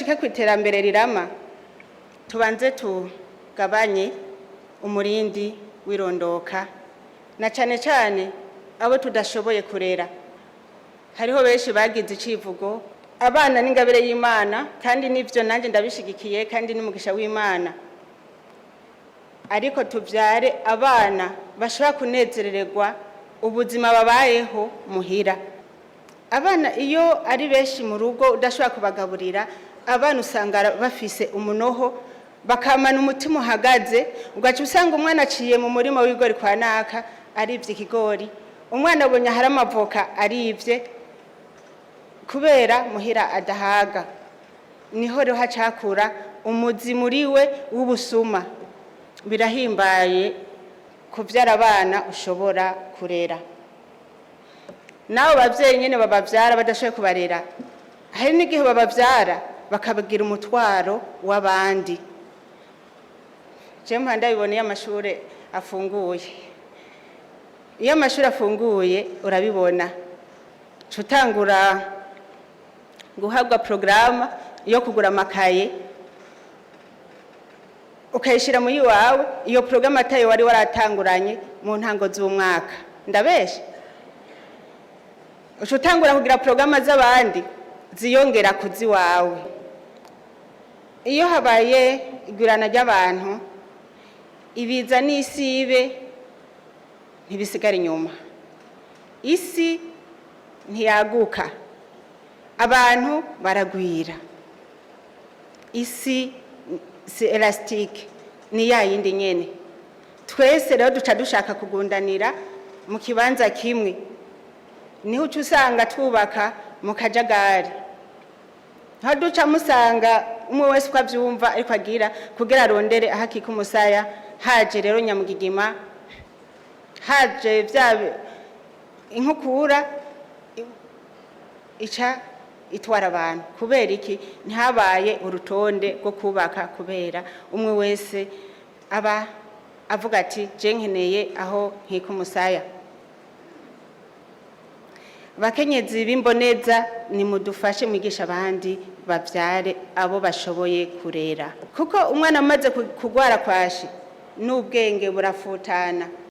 Dushike ku iterambere rirama, tubanze tugabanye umurindi w'irondoka, na cane cane abo tudashoboye kurera. Hariho benshi bagize icivugo abana n'ingabire y'Imana, kandi nivyo, nanjye ndabishigikiye, kandi n'umugisha w'Imana. Ariko tuvyare abana bashobora kunezerererwa ubuzima babayeho muhira. Abana iyo ari benshi mu rugo, udashobora kubagaburira, abana usanga bafise umunoho, bakamana umutima uhagaze. Ugaca usanga umwana aciye mu murima w'ibigori kwa naka, arivye ikigori. Umwana abonye ahari amavoka, arivye, kubera muhira adahaga. Niho rero hacakura umuzi muri we w'ubusuma. Birahimbaye kuvyara abana ushobora kurera. N'abo bavyeyi nyene babavyara badashoboye kubarera, hari n'igihe babavyara bakabagira umutwaro w'abandi. Jewe mpora ndabibona iyo amashure afunguye. Iyo amashuri afunguye, urabibona, uca utangura guhabwa porogaramu yo kugura amakaye, ukayishyira muri iwawe. Iyo porogaramu atayo wari waratanguranye mu ntango z'umwaka. Ndabeshe? Uca utangura kugira porogaramu z'abandi ziyongera ku z'iwawe. Iyo habaye igurana ry'abantu, ibiza n'isibe ntibisigara inyuma. Isi ntiyaguka, abantu baragwira. Isi si élastique, ni ya yindi nyene. Twese rero duca dushaka kugundanira mu kibanza kimwe. Niho uca usanga twubaka mu kajagari, aho duca musanga umwe wese uko avyumva, ariko agira kugira arondere aho akika umusaya. Haje rero nyamugigima, haje vya inkukura, ica itwara abantu. Kubera iki? Ntihabaye urutonde rwo kubaka, kubera umwe wese aba avuga ati: "Je nkeneye aho nkika umusaya." Bakenyezi b'imboneza, nimudufashe mwigisha abandi bavyare abo bashoboye kurera, kuko umwana amaze kugwara kwashi, n'ubwenge burafutana.